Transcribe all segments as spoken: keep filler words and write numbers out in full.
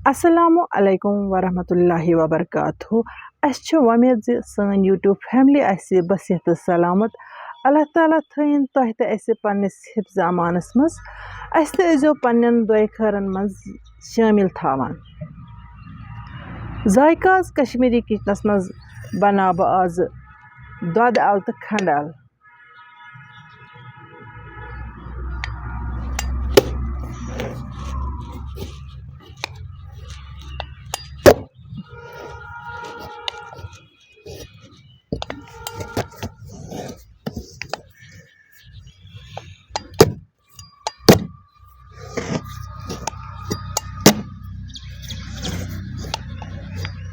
السلام علیکم ورحمۃ اللہ وبرکاتہ۔ اَسہِ چھِ وۄمید زِ سٲنۍ YouTube family آسہِ بصحت تہٕ سلامت۔ اللہ تعالیٰ تھٲیِن تۄہہِ تہٕ اَسہِ پنٛنِس حفظ امانَس منٛز۔ اَسہِ تہِ ٲسۍزیو پنٛنٮ۪ن دۄیہِ خٲرَن منٛز شٲمِل تھاوان۔ ذائقہ آز کشمیٖری کِچنَس منٛز بَناو بہٕ آزٕ دۄدٕ اَلہٕ تہٕ کھنٛڈٕ اَلہٕ۔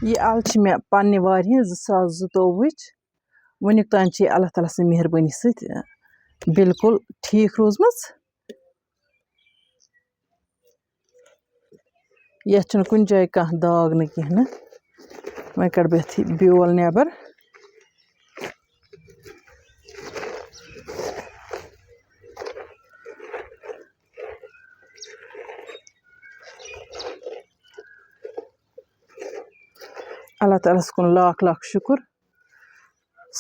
یہِ اَلہٕ چھِ مےٚ پنٛنہِ وارِ ہِنٛز زٕ ساس زٕتووُہٕچ۔ وٕنیُک تام چھِ یہِ اللہ تعالیٰ سٕنٛدِ مہربٲنی سۭتۍ، اَ، بِلکُل ٹھیٖک روٗزمٕژ۔ یَتھ چھُنہٕ کُنہِ جایہِ کانٛہہ داغ نہٕ کینٛہہ نہٕ۔ وۄنۍ کَڑٕ بہٕ یَتھ یہِ بیول نٮ۪بر۔ اللہ تعالیٰ ہَس کُن لاکھ لاکھ شُکُر۔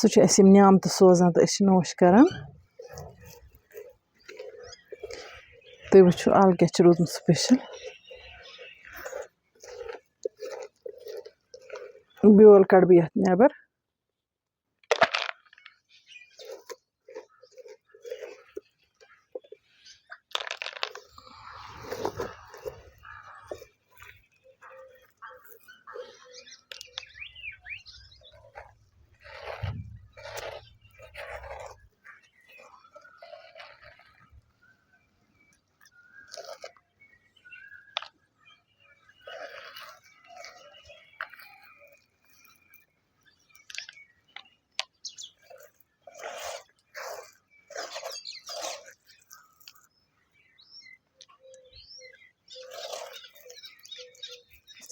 سُہ چھُ اَسہِ یِم نعمتہٕ سوزان تہٕ أسۍ چھِ نوش کران۔ تُہۍ وٕچھِو، اَلہٕ کیٛاہ چھِ روٗدمُت special۔ بیول کَڑٕ بہٕ یَتھ نٮ۪بر۔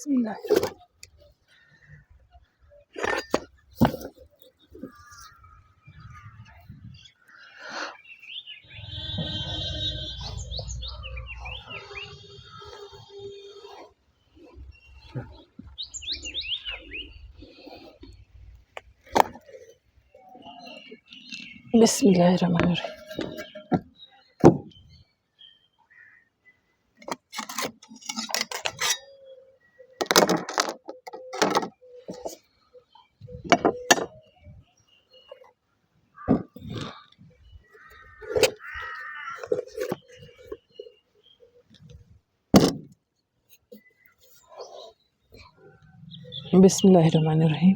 بسم اللہ الرحمن الرحیم۔ بسم اللہ الرحمن الرحیم۔ بسم اللہ الرحمن الرحیم۔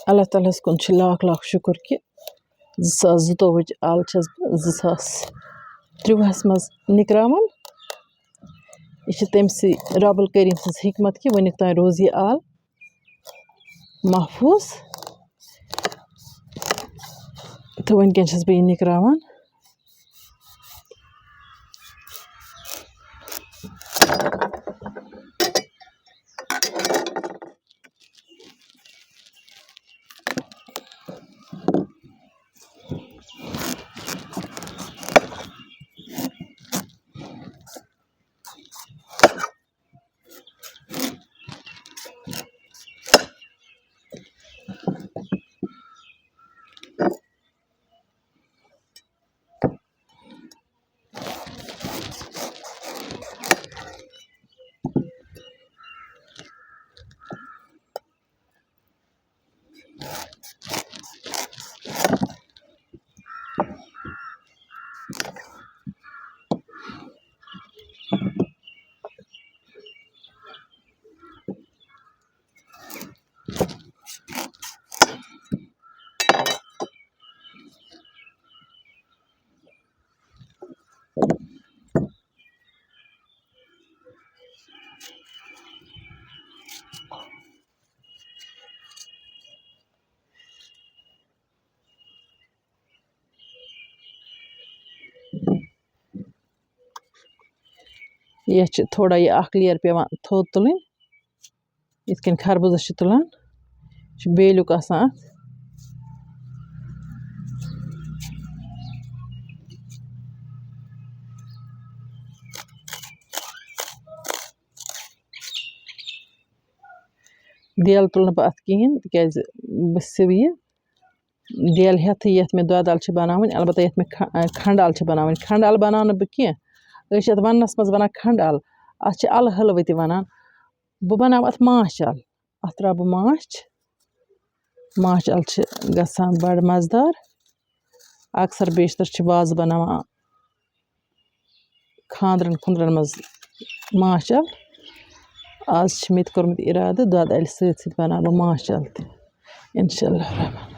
اللہ تعالیٰ ہَس کُن چھِ لاکھ لاکھ شُکُر کہِ زٕ ساس زٕتووُہٕچ اَل چھَس بہٕ زٕ ساس ترٛۆوُہَس منٛز نِکراوان۔ یہِ چھِ تٔمۍ سٕے رب الکریٖم سٕنٛز حکمت کہِ وٕنیُک تام روٗز یہِ اَل محفوٗظ۔ تہٕ وٕنکٮ۪ن چھَس بہٕ یہِ نِکراوان۔ یَتھ چھِ تھوڑا یہِ اَکھ layer پٮ۪وان تھوٚد تُلٕنۍ، یِتھ کٔنۍ خربوزَس چھِ تُلان، یہِ چھُ بیلُک آسان اَتھ۔ دیل تُلہٕ نہٕ بہٕ اَتھ کِہیٖنۍ، تِکیٛازِ بہٕ سِوٕ یہِ۔ دیل ہٮ۪تھٕے یَتھ مےٚ دۄدٕ اَلہٕ چھِ بَناوٕنۍ، البتہ یَتھ مےٚ کھَ-، کھَنٛڈٕ اَلہٕ چھِ بَناوٕنۍ۔ کھَنٛڈٕ اَلہٕ بَناو نہٕ بہٕ کینٛہہ، أسۍ چھِ اَتھ وَننَس منٛز وَنان کھَنٛڈٕ اَلہٕ، اَتھ چھِ اَلہٕ حلوٕ تہِ وَنان۔ بہٕ بَناوٕ اَتھ ماچھ اَلہٕ، اَتھ ترٛاوٕ بہٕ ماچھ۔ ماچھ اَلہٕ چھِ گژھان بَڑٕ مَزٕدار۔ اَکثر بیشتر چھِ وازٕ بَناوان خانٛدرَن خُنٛدرَن منٛز ماچھ اَلہٕ۔ آز چھِ مےٚ تہِ کوٚرمُت اِرادٕ، دۄدٕ اَلہِ سۭتۍ سۭتۍ بَناوٕ بہٕ ماچھ اَلہٕ تہِ، اِنشاء اللہ الرحمٰن۔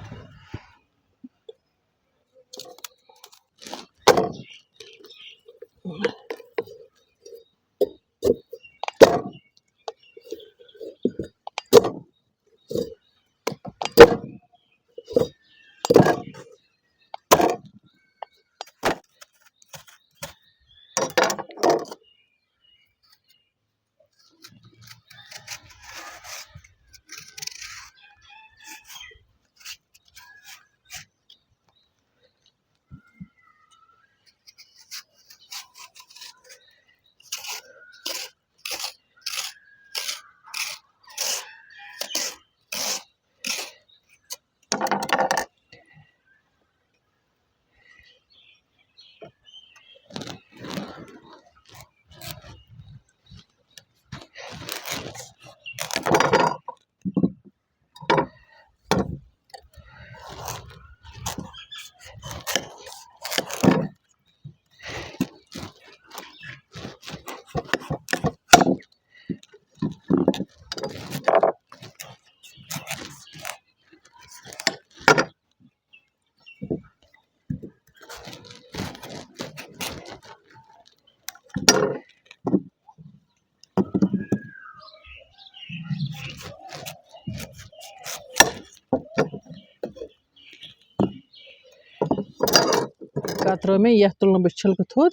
کترٲو مےٚ، یتھ تُل نہٕ بہٕ چھِلکہٕ تھوٚد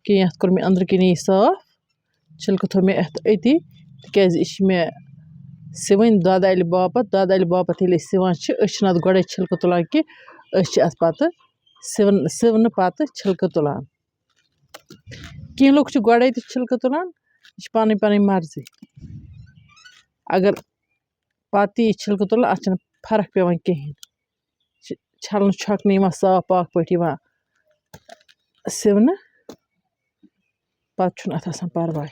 کینٛہہ، یتھ کوٚر مےٚ أنٛدرٕ کِنی صاف۔ چھِلکہٕ تھوٚو مےٚ یتھ أتی، تِکیٛازِ یہِ چھِ مےٚ سِوٕنۍ دۄدٕ اَلہِ باپتھ۔ دۄدٕ اَلہِ باپتھ ییٚلہِ أسۍ سِوان چھِ، أسۍ چھِنہٕ اَتھ گۄڈَے چھِلکہٕ تُلان کینٛہہ، أسۍ چھِ اَتھ پَتہٕ سِوَن-، سِونہٕ پَتہٕ چھِلکہٕ تُلان۔ کینٛہہ لُکھ چھِ گۄڈَے تہِ چھِلکہٕ تُلان، یہِ چھِ پَنٕنۍ پَنٕنۍ مرضی۔ اگر پَتہٕ تہِ یہِ چھِلکہٕ تُلان، اَتھ چھَنہٕ فرق پٮ۪وان کِہیٖنۍ۔ چھِ چھَلنہٕ چھۄکنہٕ یِوان صاف پاک پٲٹھۍ یِوان سِونہٕ، پَتہٕ چھُنہٕ اَتھ آسان پَرواے۔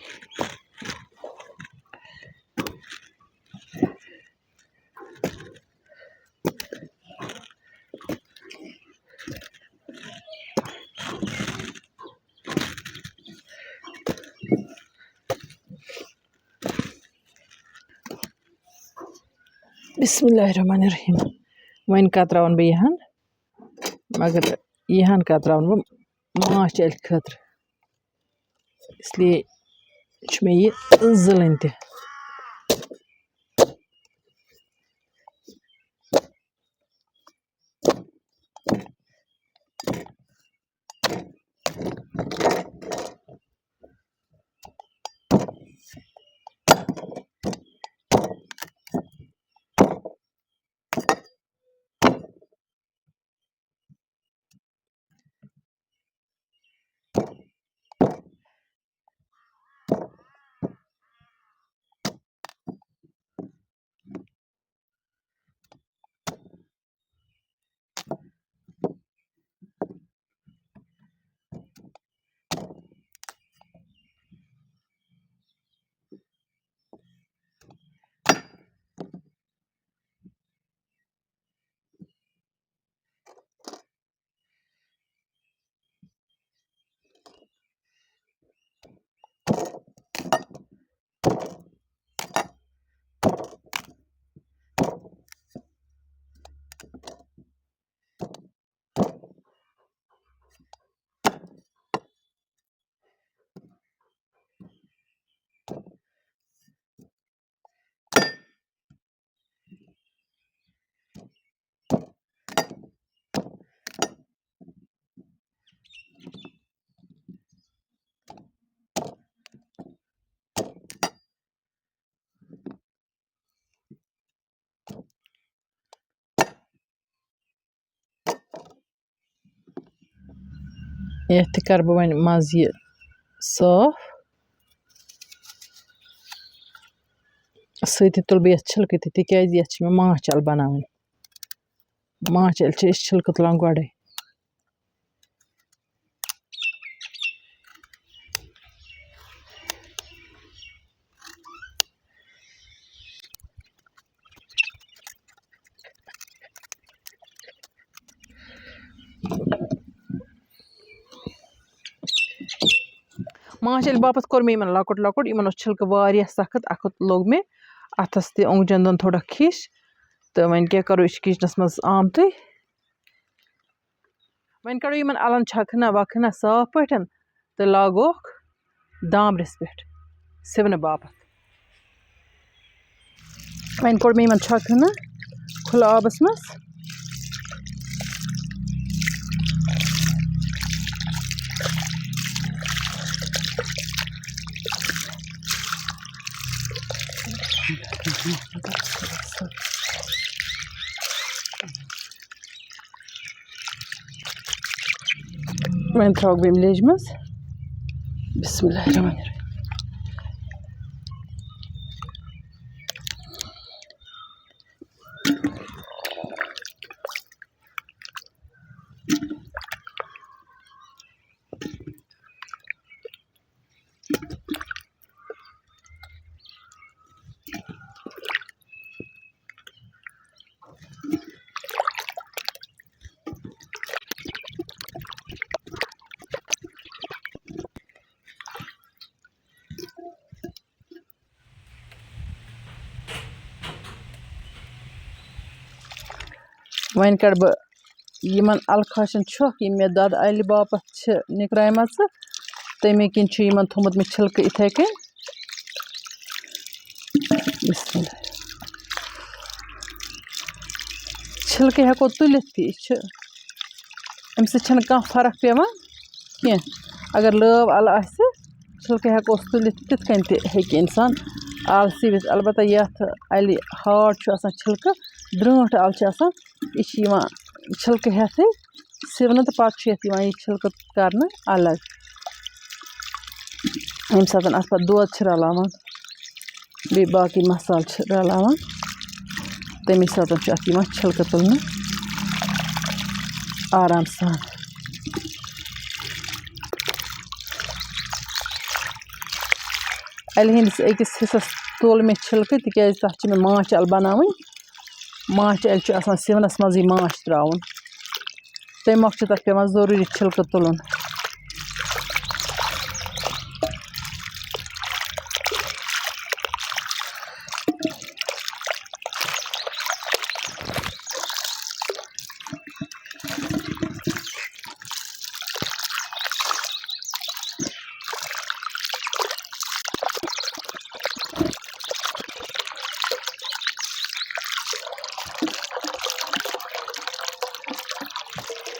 بسم اللہ الرحمن الرحیم۔ وۄنۍ کتراون بہٕ یہِ ہن، مگر یہِ ہن کتراون بہٕ ماچھ اَلہِ خٲطرٕ، اس لیے چھُ مےٚ یہِ زٕلٕنۍ تہِ۔ یَتھ تہِ کَرٕ بہٕ وۄنۍ منٛزٕ یہِ صاف۔ سۭتی تُلہٕ بہٕ یَتھ چھِلکہٕ تہِ، تِکیٛازِ یَتھ چھِ مےٚ ماچھ اَلہٕ بَناوٕنۍ۔ ماچھ اَلہٕ چھِ أسۍ چھِلکہٕ تُلان گۄڈَے۔ ماچھ اَلہِ باپَتھ کوٚر مےٚ یِمَن لۄکُٹ لۄکُٹ، یِمَن اوس چھِلکہٕ واریاہ سخت، اَکھ ہُتھ لوٚگ مےٚ اَتھَس تہِ، اوٚنٛگجَن دۄن تھوڑا کھِش۔ تہٕ وۄنۍ کیٛاہ کَرو، أسۍ چھِ کِچنَس منٛز آمتُے۔ وۄنۍ کَڑو یِمَن اَلَن چھَکہٕ ہنا وَکہٕ ہنا صاف پٲٹھۍ تہٕ لاگوکھ دامبرِس پٮ۪ٹھ سِونہٕ باپَتھ۔ وۄنۍ کوٚڑ مےٚ یِمَن چھَکہٕ ہنا کھُلہٕ آبَس منٛز۔ وۄنۍ ترٛاوَکھ بہٕ یِم لیٚجہِ منٛز۔ بسم اللہ الرحمن الرحیم۔ وۄنۍ کَڑٕ بہٕ یِمَن اَلہٕ کھاشَن چھۄکھ، یِم مےٚ دۄدٕ اَلہِ باپَتھ چھِ نِکرایمَژٕ، تَمے کِنۍ چھُ یِمَن تھوٚمُت مےٚ چھِلکہٕ یِتھَے کٔنۍ۔ بسم اللہ۔ چھِلکہٕ ہٮ۪کو تُلِتھ تہِ، یہِ چھِ، اَمہِ سۭتۍ چھَنہٕ کانٛہہ فرق پٮ۪وان کینٛہہ۔ اگر لٲو اَلہٕ آسہِ، چھِلکہٕ ہٮ۪کوس تُلِتھ، تِتھ کٔنۍ تہِ ہیٚکہِ اِنسان اَلہٕ سِوِتھ۔ البتہ یَتھ اَلہِ ہارڈ چھُ آسان چھِلکہٕ، درٛٲنٛٹھ اَلہٕ چھِ آسان، یہِ چھِ یِوان چھِلکہٕ ہٮ۪تھٕے سِونہٕ تہٕ پَتہٕ چھُ یَتھ یِوان یہِ چھِلکہٕ کَرنہٕ الگ۔ ییٚمہِ ساتہٕ اَتھ پَتہٕ دۄد چھِ رَلاوان، بیٚیہِ باقٕے مصالہٕ چھِ رَلاوان، تَمے ساتہٕ چھُ اَتھ یِوان چھِلکہٕ تُلنہٕ آرام سان۔ اَلہِ ہٕنٛدِس أکِس حِصَس تُل مےٚ چھِلکہٕ، تِکیٛازِ تَتھ چھِ مےٚ ماچھ اَلہٕ بَناوٕنۍ۔ ماچھ اَلہِ چھُ آسان سِونَس منٛزٕے ماچھ ترٛاوُن، تَمہِ مۄکھ چھُ تَتھ پٮ۪وان ضروٗری چھِلکہٕ تُلُن۔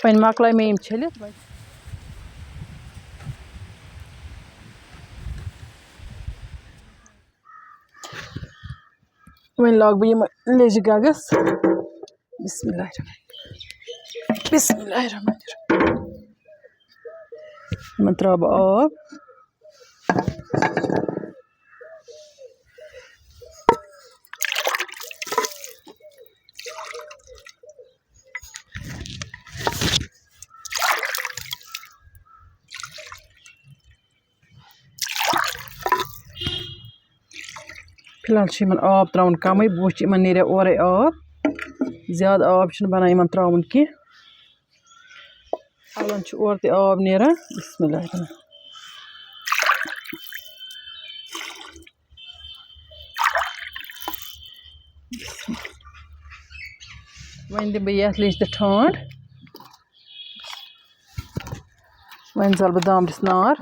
وۄنۍ مۄکلٲے مےٚ یِم چھٔلِتھ، وۄنۍ وۄنۍ لاگہٕ بہٕ یِم لیٚجہِ گَگَس۔ بسم اللہ الرحمن الرحیم۔ بسم اللہ الرحمن الرحیم۔ یِمَن ترٛاوٕ بہٕ آب۔ فی الحال چھُ یِمَن آب ترٛاوُن کَمٕے، بہٕ وٕچھِ یِمَن نیریا اورَے آب، زیادٕ آب چھُنہٕ بَنان یِمَن ترٛاوُن کینٛہہ۔ اَلَن چھُ اورٕ تہِ آب نیران۔ بسم اللہ الرحمن۔ وۄنۍ دِمہٕ بہٕ یَتھ لیٚجہِ تہِ ٹھانٛڈ۔ وۄنۍ زالہٕ بہٕ دامبرِس نار۔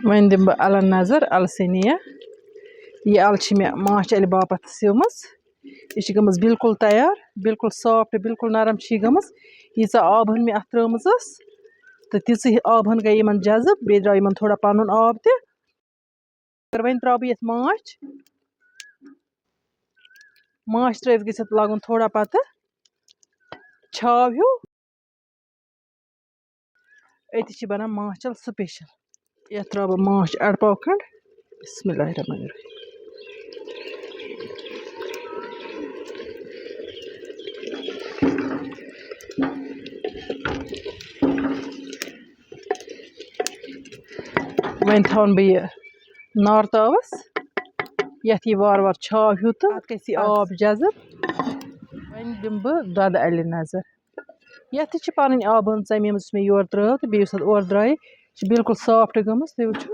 وۄنۍ دِمہٕ بہٕ اَلہٕ نظر، اَلہٕ سِنہِ۔ یہِ اَلہٕ چھِ مےٚ ماچھ اَلہِ باپَتھ سِومٕژ۔ یہِ چھِ گٔمٕژ بالکل تیار، بالکل soft، بالکل نرم چھِ یہِ گٔمٕژ۔ ییٖژاہ آب ہن مےٚ اَتھ ترٲومٕژ ٲس، تہٕ تِژٕے آب ہن گٔے یِمن جذب، بیٚیہِ درٛاو یِمن تھوڑا پَنُن آب تہِ۔ مگر وۄنۍ ترٛاوٕ بہٕ یَتھ ماچھ۔ ماچھ ترٲوِتھ گژھِ اَتھ لَگُن تھوڑا پَتہٕ چھاو ہیوٗ۔ أتی چھِ بَنان ماچھ اَلہٕ special۔ یَتھ ترٛاوٕ بہٕ ماچھ اَڑٕ پاو کھنٛڈ۔ بسم اللہ الرحمن الرحیم۔ وۄنۍ تھاوَن بہٕ یہِ نار تاوَس، یَتھ یہِ وارٕ وارٕ چھاو ہیوٗ تہٕ پَتہٕ گژھِ یہِ آب جذب۔ وۄنۍ دِمہٕ بہٕ دۄدٕ اَلہِ نظر۔ یَتھ تہِ چھِ پَنٕنۍ آبہٕ ہن ژَمے مٕژ، یُس مےٚ یورٕ ترٛٲو تہٕ بیٚیہِ یُس اَتھ اورٕ درٛایہِ، یہِ چھِ بالکل soft گٔمٕژ، تُہۍ وٕچھِو۔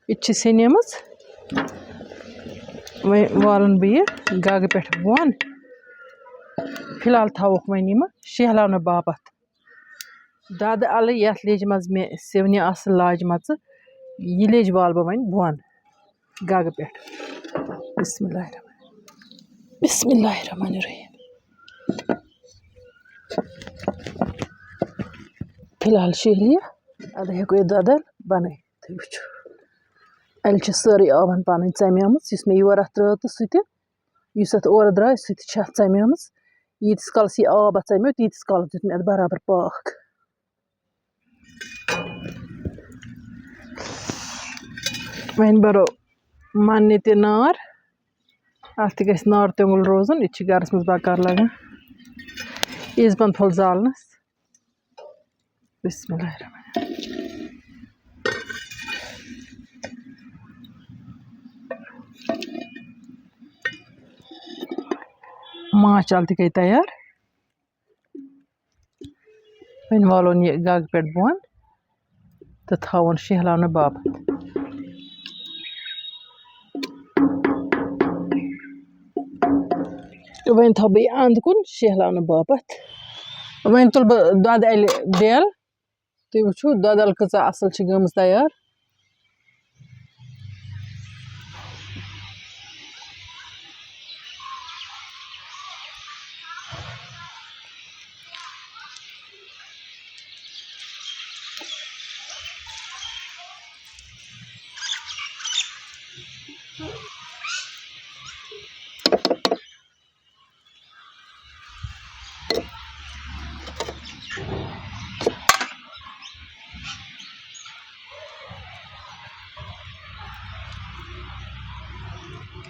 یہِ تہِ چھِ سیٚنیمٕژ۔ وۄنۍ والَن بہٕ یہِ گَگہٕ پٮ۪ٹھ بۄن۔ فی الحال تھاووکھ وۄنۍ یِمہٕ شیہلاونہٕ باپَتھ۔ دۄدٕ اَلہٕ یَتھ لیٚجہِ منٛز مےٚ سِونہِ آسہٕ لاجمَژٕ، یہِ لیٚج والہٕ بہٕ وۄنۍ بۄن گَگہٕ پٮ۪ٹھ۔ بسم اللہ الرحمن، بسم اللہ الرحمن الرحیم۔ فی الحال شیہلہِ یہِ، اَدٕ ہٮ۪کو یہِ دۄدٕ اَلہٕ بَنٲیِتھ۔ تُہۍ وٕچھِو، اَلہِ چھِ سٲرٕے آبَن پَنٕنۍ ژَمیمٕژ، یُس مےٚ یورٕ اَتھ ترٛٲو تہٕ سُہ تہِ، یُس اَتھ اورٕ درٛاے، سُہ تہِ چھِ اَتھ ژَمیمٕژ۔ ییٖتِس کالَس یہِ آب اَتھ ژَمیو، تیٖتِس کالَس دیُت مےٚ اَتھ برابر پاکھ۔ وۄنۍ بَرو مَننہِ تہِ نار۔ اَتھ تہِ گژھِ نار تیوٚنٛگُل روزُن، یہِ تہِ چھِ گَرَس منٛز بَکار لَگان۔ عیٖز پَن پھوٚل زالنَس۔ بسم اللہ الرحمن الرحیم۔ ماچھ اَلہٕ تہِ گٔے تیار۔ وۄنۍ والون یہِ گَگہٕ پٮ۪ٹھ بۄن تہٕ تھاوون شیہلاونہٕ باپتھ۔ وۄنۍ تھاوٕ بہٕ یہِ اَنٛد کُن شیہلاونہٕ باپتھ۔ وۄنۍ تُلہٕ بہٕ دۄدٕ اَلہِ بیل۔ تُہۍ وٕچھِو، دۄدٕ اَلہٕ کۭژاہ اَصٕل چھِ گٔمٕژ تیار۔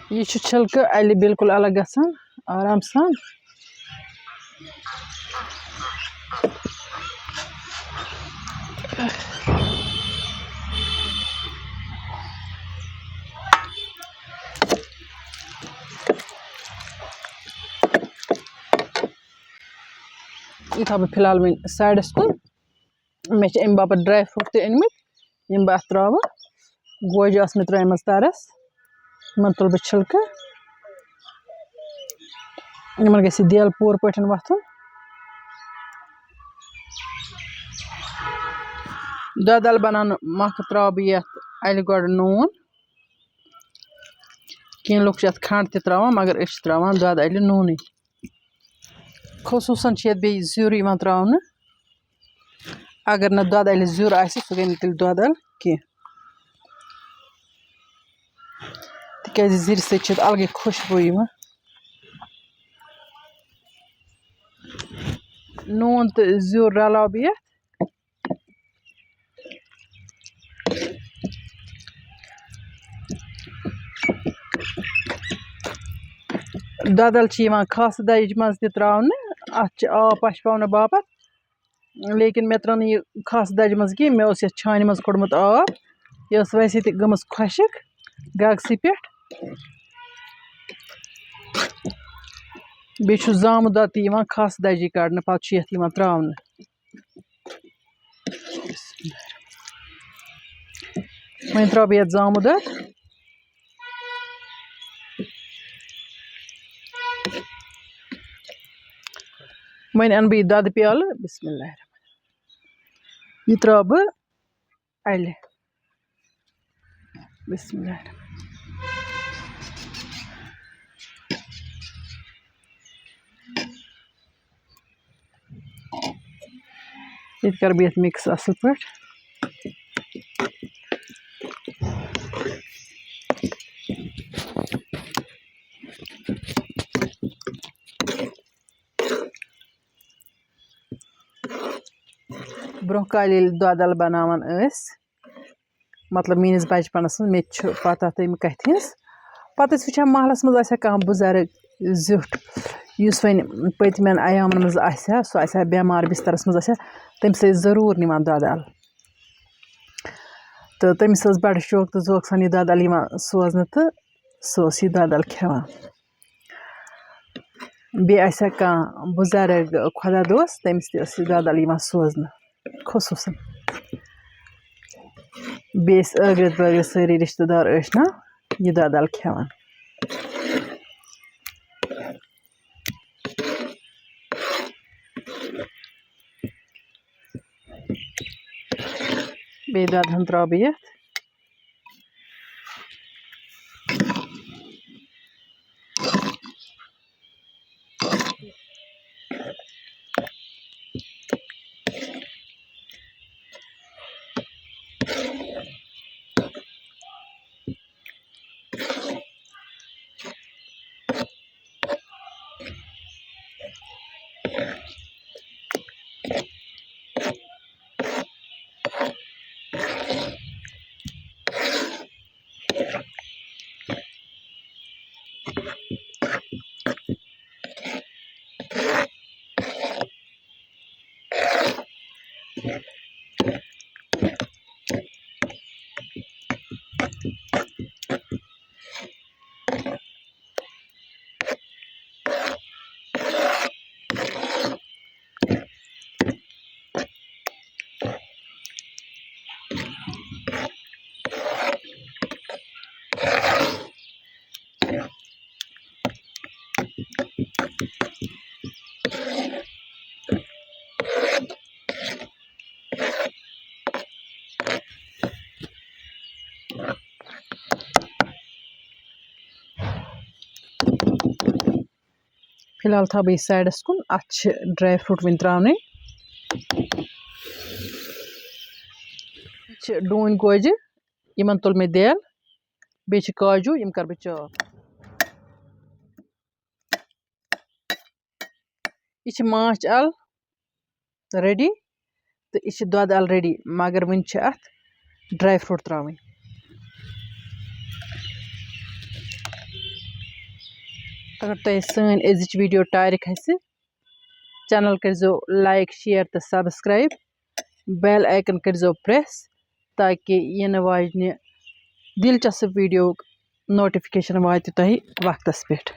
یہِ چھُ چھِلکہٕ اَلہِ بالکل الگ گژھان، آرام سان۔ یہِ تھاوٕ بہٕ فی الحال وۄنۍ سایڈَس کُن۔ مےٚ چھِ اَمہِ باپَتھ ڈرٛاے فرٛوٗٹ تہِ أنۍمٕتۍ، یِم بہٕ اَتھ ترٛاوٕ۔ گوجہِ آسہٕ مےٚ ترٛٲیمٕژ تَرَس، یِمَن تُلہٕ بہٕ چھِلکہٕ۔ یِمَن گژھِ یہِ دٮ۪ل پوٗرٕ پٲٹھۍ وۄتھُن۔ دۄدٕ اَلہٕ بَناونہٕ مۄکھٕ ترٛاوٕ بہٕ یَتھ اَلہِ گۄڈٕ نوٗن۔ کینٛہہ لُکھ چھِ اَتھ کھنٛڈ تہِ ترٛاوان، مگر أسۍ چھِ ترٛاوان دۄدٕ اَلہِ نوٗنٕے۔ خصوٗصاً چھِ یَتھ بیٚیہِ زیُر یِوان ترٛاونہٕ۔ اگر نہٕ دۄدٕ اَلہِ زیُر آسہِ، سُہ گٔے نہٕ تیٚلہِ دۄدٕ اَلہٕ کینٛہہ۔ تِکیٛازِ زِرِ سۭتۍ چھِ اَتھ اَلگٕے خوشبوٗ یِوان۔ نوٗن تہٕ زیُر رَلاو بہٕ یَتھ۔ دۄدَل چھِ یِوان خاصہٕ دَجہِ منٛز تہِ ترٛاونہٕ، اَتھ چھِ آب پَشپاونہٕ باپَتھ، لیکِن مےٚ ترٛٲو نہٕ یہِ خاصہٕ دَجہِ منٛز کینٛہہ، مےٚ اوس یَتھ چھانہِ منٛز کوٚڑمُت آب، یہِ ٲس ویسے تہِ گٔمٕژ خۄشِک گَگسٕے پٮ۪ٹھ۔ بیٚیہِ چھُ زامُت دۄد تہِ یِوان خاصہٕ دَجی کَڑنہٕ، پَتہٕ چھُ یَتھ یِوان ترٛاونہٕ۔ وۄنۍ ترٛاوٕ بہٕ یَتھ زامُت دۄد۔ وۄنۍ اَنہٕ بہٕ یہِ دۄدٕ پیالہٕ۔ بسم اللہ الرحمن الرحیم۔ یہِ ترٛاوٕ بہٕ اَلہِ۔ بسم اللہ الرحمن الرحیم۔ ییٚتہِ کَرٕ بہٕ یَتھ mix اَصٕل پٲٹھۍ۔ برٛونٛہہ کالہِ ییٚلہِ دۄدَل بَناوان ٲسۍ، مطلب، میٛٲنِس بَچپَنَس منٛز، مےٚ تہِ چھُ پَتہ تَمہِ کَتھِ ہِنٛز۔ پَتہٕ ٲسۍ وٕچھان، محلَس منٛز آسہِ ہا کانٛہہ بُزرٕگ زیُٹھ، یُس وۄنۍ پٔتمٮ۪ن اَیامَن منٛز آسہِ ہا، سُہ آسہِ ہا بٮ۪مار بِستَرَس منٛز آسہِ ہا، تٔمِس ٲسۍ ضروٗر نِوان دۄدَل۔ تہٕ تٔمِس ٲس بَڑٕ شوق تہٕ ذوق سان یہِ دۄدَل یِوان سوزنہٕ، تہٕ سُہ اوس یہِ دۄدَل کھٮ۪وان۔ بیٚیہِ آسہِ ہا کانٛہہ بُزرٕگ خۄدا دوست، تٔمِس تہِ ٲس یہِ دۄدَل یِوان سوزنہٕ خصوٗصاً۔ بیٚیہِ ٲسۍ ٲگرِتھ بٲگرِتھ سٲری رِشتہٕ دار ٲسۍ نا یہِ دۄدَل کھٮ۪وان۔ بیٚیہِ دۄدٕ ہن ترٛاوٕ بہٕ یَتھ۔ فی الحال تھاوٕ بہٕ یہِ سایڈَس کُن۔ اَتھ چھِ ڈراے فروٗٹ وٕنہِ ترٛاونٕے۔ چھِ ڈوٗنۍ گوجہِ، یِمَن تُل مےٚ دٮ۪ل، بیٚیہِ چھِ کاجوٗ، یِم کَرٕ بہٕ چاپ۔ یہِ چھِ ماچھ اَل ریڈی تہٕ یہِ چھِ دۄدٕ اَل ریڈی، مگر وٕنہِ چھِ اَتھ ڈراے فروٗٹ ترٛاوٕنۍ۔ اگر تۄہہِ سٲنۍ أزِچ ویٖڈیو ٹارِ کھسہِ، چینل کٔرۍزیو لایک، شیئر تہٕ سبسکرائب۔ بیل آیکن کٔرۍزیو پریس، تاکہِ یِنہٕ واجنہِ دلچسپ ویٖڈیوُک نوٹیفکیشن واتہِ تۄہہِ وقتس پٮ۪ٹھ۔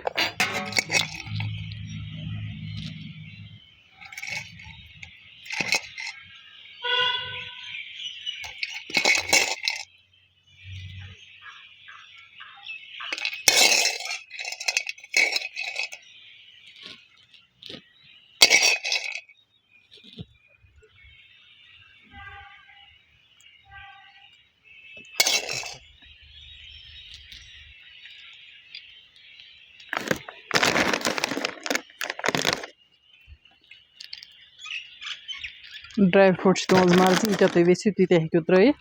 ڈراے فروٗٹ چھِ تُہٕنٛز مرضی، ییٖتیٛاہ تُہۍ یژھِو، تیٖتیٛاہ ہیٚکِو ترٲیِتھ۔